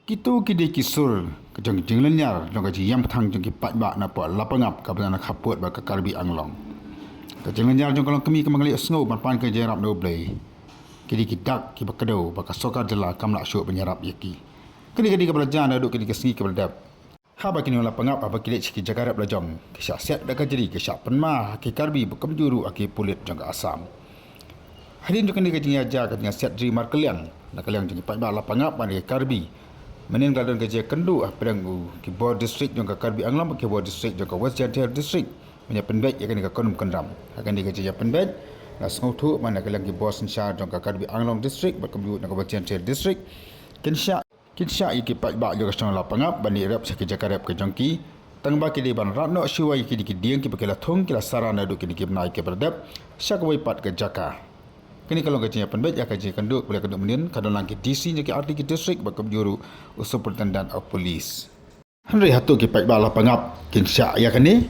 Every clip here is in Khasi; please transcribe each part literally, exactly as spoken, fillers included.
Kito ki dei ki sur ka jong ki jinglynñiar jong ka jingïam bthang jong ki paidbah na poh Lapangap kaba na khappud bad ka Karbi Anglong. Ka jinglynñiar jong ka longkmie kaba nga la ïohsngew ban pan ka jingïarap na U Blei. Ki dei ki dak kiba kdew ba ka sorkar jylla kam lah shuh ban ïarap ïa ki. Kane ka dei kaba la jia naduh kine ki sngi kiba la dep. Haba kine u Lapangap haba ki leit sha ki jaka rep lajong, ki shah siat da ka jri, ki shah pynma ha ki Karbi bad kumjuh ruh ha ki pulit jong ka Assam. Hadien jong kane ka jingïaja, ka jingïasiat jri markylliang na ka liang jong ki paidbah Lapangap bad ki Karbi, mynhynnin ka la don ka jingïakynduh hapdeng ki bor district jong ka Karbi Anglong bad ki bor district jong ka West Jaintia District ban ïa pynbeit ïa kane ka kynrum kynram. Ha kane ka jingïapynbeit, la sngewthuh ba na ka liang ki bor synshar jong ka Karbi Anglong District bad kumjuh na ka West Jaintia District kin shah kin shah ïa ki paidbah jong ka shnong Lapangap ban ïarap sha ki jaka rep ka jong ki, tang ba ki dei ban rat noh shuwa ïa kine ki dieng kiba ki la thung ki la sara naduh kine ki bnai kiba la dep sha kawei pat ka jaka. Kane ka long ka jingïapynbeit ïa ka jingïakynduh kaba la ïakynduh mynhynnin, ka don lang ki D C jong ki artylli ki district bad kumjuh ruh u Superintendent of Police. Hynrei hato ki paidbah Lapangap kin shah ïa kane?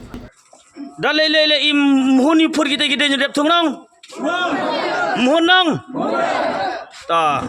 Da lei lei lei im hun i phur kita kita nyedep thung nong. Mhun nong. Ta.